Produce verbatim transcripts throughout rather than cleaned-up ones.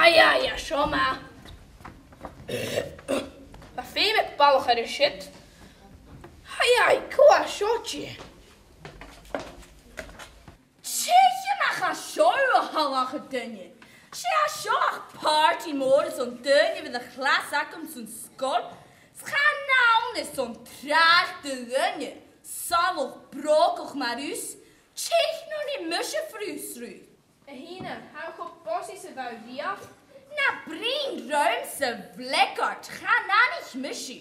Aidh, aidh, seo ma-thà. Bha feum aig balach air a siud. Aidh, aidh, cò tha seo, dè? Tèid a-mach à seo, a shealbhachadh duine. 'S e seo ach pàrtaidh mòr airson daoine bho chlas agam san sgoil. 'S chan ann airson tràth de dhuine. Salach brògach mar thusa. Tèid no nì mise fios riut. A Shìne, tha thu cho bòsail 's a bha thu riamh. Na bruidhinn rium sa bhleogairt, chan aithnich mise.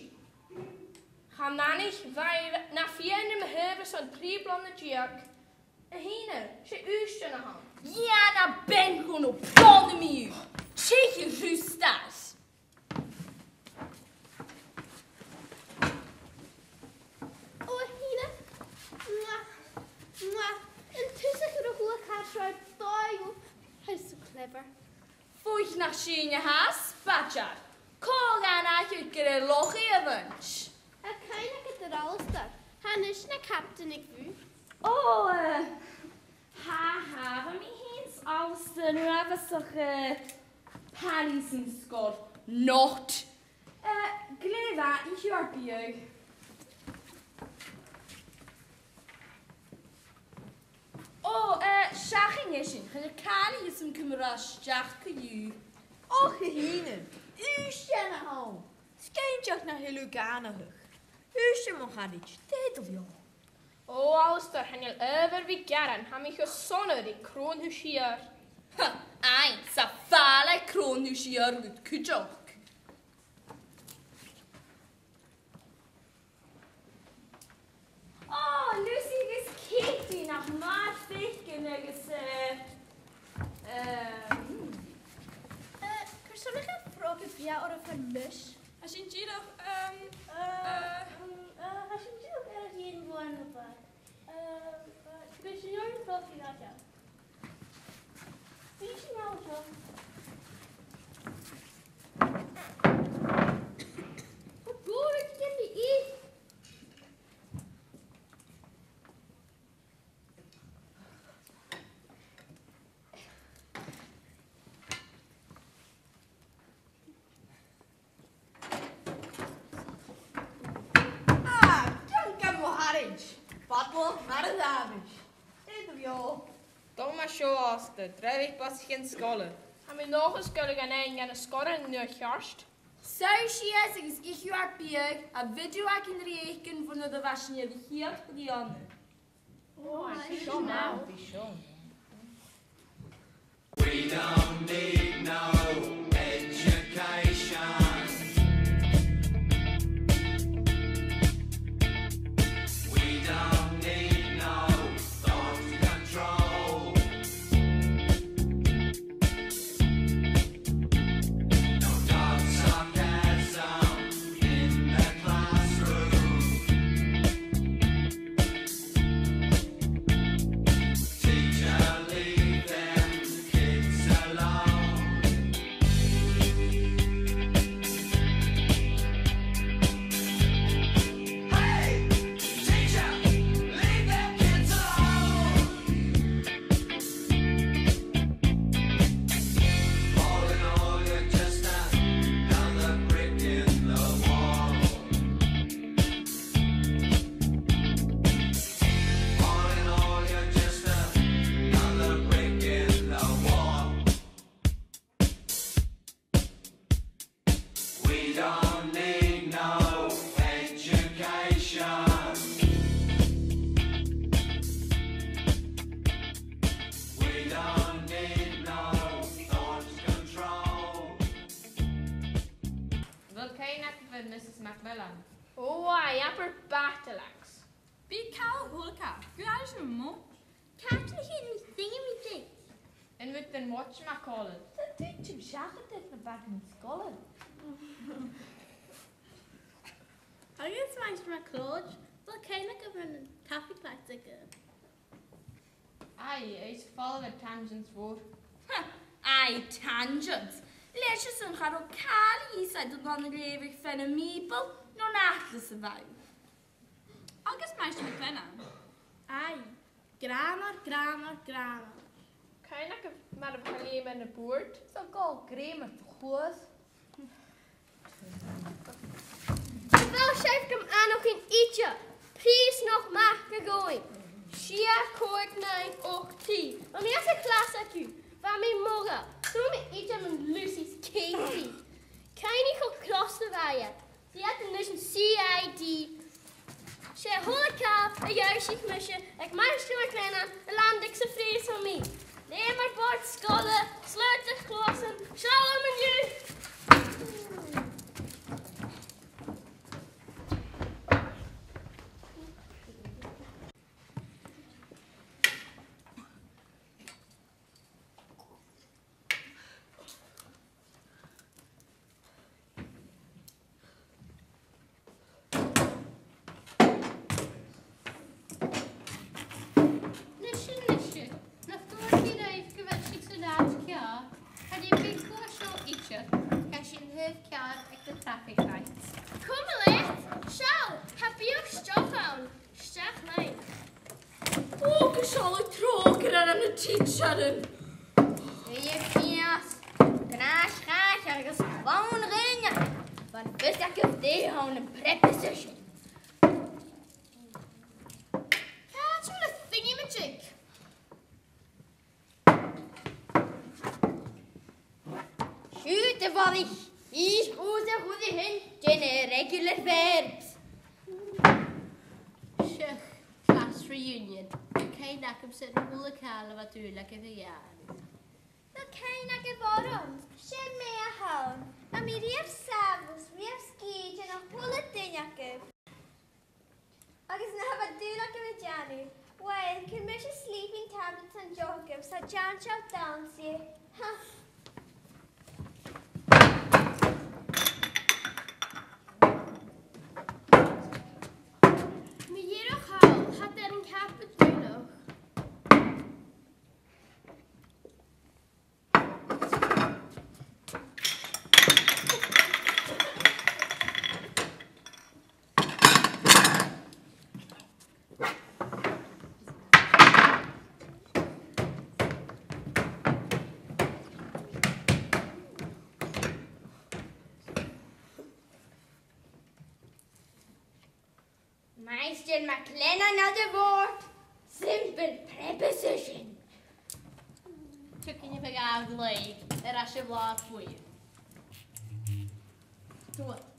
Chan aithnich, bha e na fhianais mo thaobh airson trì bliadhna deug. A Shìne, 's e ùisdean a th' ann. Dhèan a' bhean-chùis no brònaidh mi thu. Tèid a-steach. Ò, a Shìne. Mwah. Mwah. An tusa a chuir a h-uile càil seo air dòigh. How so clever. Fuirich nach sinn a tha spaideil. Cò dhan a tha gur e loch a bh' ann? A' cuimhneachadh air Alasdair. Tha e a-nis na captaen aig bhùth. Ò, eh, tha, tha, bha mi fhìn 's Alasdair an uair sin, eh, paileas an sgoil. Not. Eh, glè mhath, ith ur biadh. Ò, eh, seachain an sin, chan eil càil a dh'fhios agam ciamar a tha e a-steach co-dhiù. Och, a Shìne, ùisdean a th' ann. 'S cinnteach nach eil thu gànachach. Ùisdean, mo charaid, dè do bheò? Ò, Alasdair, chan eil adhbhar a bhith gearan, tha mi cho sona ri cron thu siar. Ha, aidh, 's a' fàileadh cron thu siar dhut cuideachd. Ò, Lucy agus Katie, nach math ur faicinn agus, eh, eh, hmm. Eh, carson nach eil frogaid bheag orra fon mhis? Tha sinn dìreach, ehm, eh, eh, um, eh, tha sinn dìreach air a dhèanamh bhuan na bag. Ehm, eh, bidh sinn an frogaid nach eil. Bidh sinn an seo. Go bhfóire, gheibh mi i. Ah, ceann gam mo charaid. Badlach mar a dh'fhàgas. Dè do bheò? Dol mar seo, Alasdair, dràibhidh bus chun sgoile. Tha mi an dòchas gun tèid an fheadhainn gun an sgoil an-diugh ceart. Seallaibh sìos agus ithibh ur biadh, a' video againn ri fhaicinn bhon uair a bha sinn air a' chiad bliadhna. Ò, seo math. Bidh seo. We don't need no education. We don't need no thought control. No dog sarcasm in the classroom. Teacher, leave them kids alone. Hey! Teacher, leave them kids alone. All in all, you're just another brick in the wall. All in all, you're just another brick in the wall. We don't need no education. We don't need no thought control. A bheil cuimhne agaibh air Mrs McMillan? Ò, aidh, abair bàta legs. Bidh càil a h-uile càil, gu h-àraidh mo mhàthair. Càit an do thigeadh mi, thigeadh mi dìreach. An robh thu air an watch, MacColla? Tha tuiteam seachad air na bagan sgoile. Agus Maighstir MacLeòid, a bheil cuimhne agaibh air na coffee plates aige? Aidh, agus falbh air tangents mhòr. Ha, aidh, tangents. Leis a sin cha robh càil a dh'fhios agad an ann a leughadh fear na Mìobail no an Atlas a bha thu. Agus Maighstir MacLeannan. Aidh, gràmar, gràmar, gràmar. Cuimhnich mar a bha a' leum air a' bhùrd. So gabh grèim air do chluas. Bha sibh gam aithneachadh idir. Prìosanach mac a' ghobhainn. Sia, còig, naoi, ochd, trì. Bha mi anns a' chlas agaibh. Bha mi modhail. Chunnaic mi idir mun Lucy's Katie. Cuimhnich cho crosta a bha i. Dìreach an uair sin C I D. 'S e a h-uile càil a dh'ionnsaich mise aig Maighstir MacLennan a landaig sa phrìosan mi. Leum air bòrd sgoile, slaod a' chluasan, seall an-diugh! Nise, nise, nach tuirt mi ribh gu bheil sibh san àite ceàrr? Chan eil mi a' cur seo idir, tha sinn a thaobh ceàrr aig na traffic lights. Coma leat, seall, tha biadh steach ann. Steach leinn. Ò, gu seall an tròcair air na tidsearan. Bidh sìos, gnàths-chàis agus làn dhaoine. Bha fios agaibh dè th' ann am preposition. Càit a bheil an thingamajig? Siuthad, a bhalaich, is cùis a chur ri sin den irregular verbs. Seadh, class reunion. Cuimhn' agamsa air a h-uile càil a bha dùil agaibh a dhèanamh. Tha cuimhn' agaibh orm, 's e mi a th' ann. Bha mi a-riamh sàmhach, a-riamh sgìth, a h-uile duine agaibh. Agus na tha mi dùil agaibh a dhèanamh? Uill, cuiridh mise sleeping tablets an deoch agaibh, 's tha an seòrsa dannsa. Ha. Mu dheireadh thall, tha iad air an ceapadh dùnadh. Maighstir MacLennan, an do bhòrd, simple preposition. Tugainn a' bheag a' ghlaodh air ais a bhlàr bhuidhe. Tuat.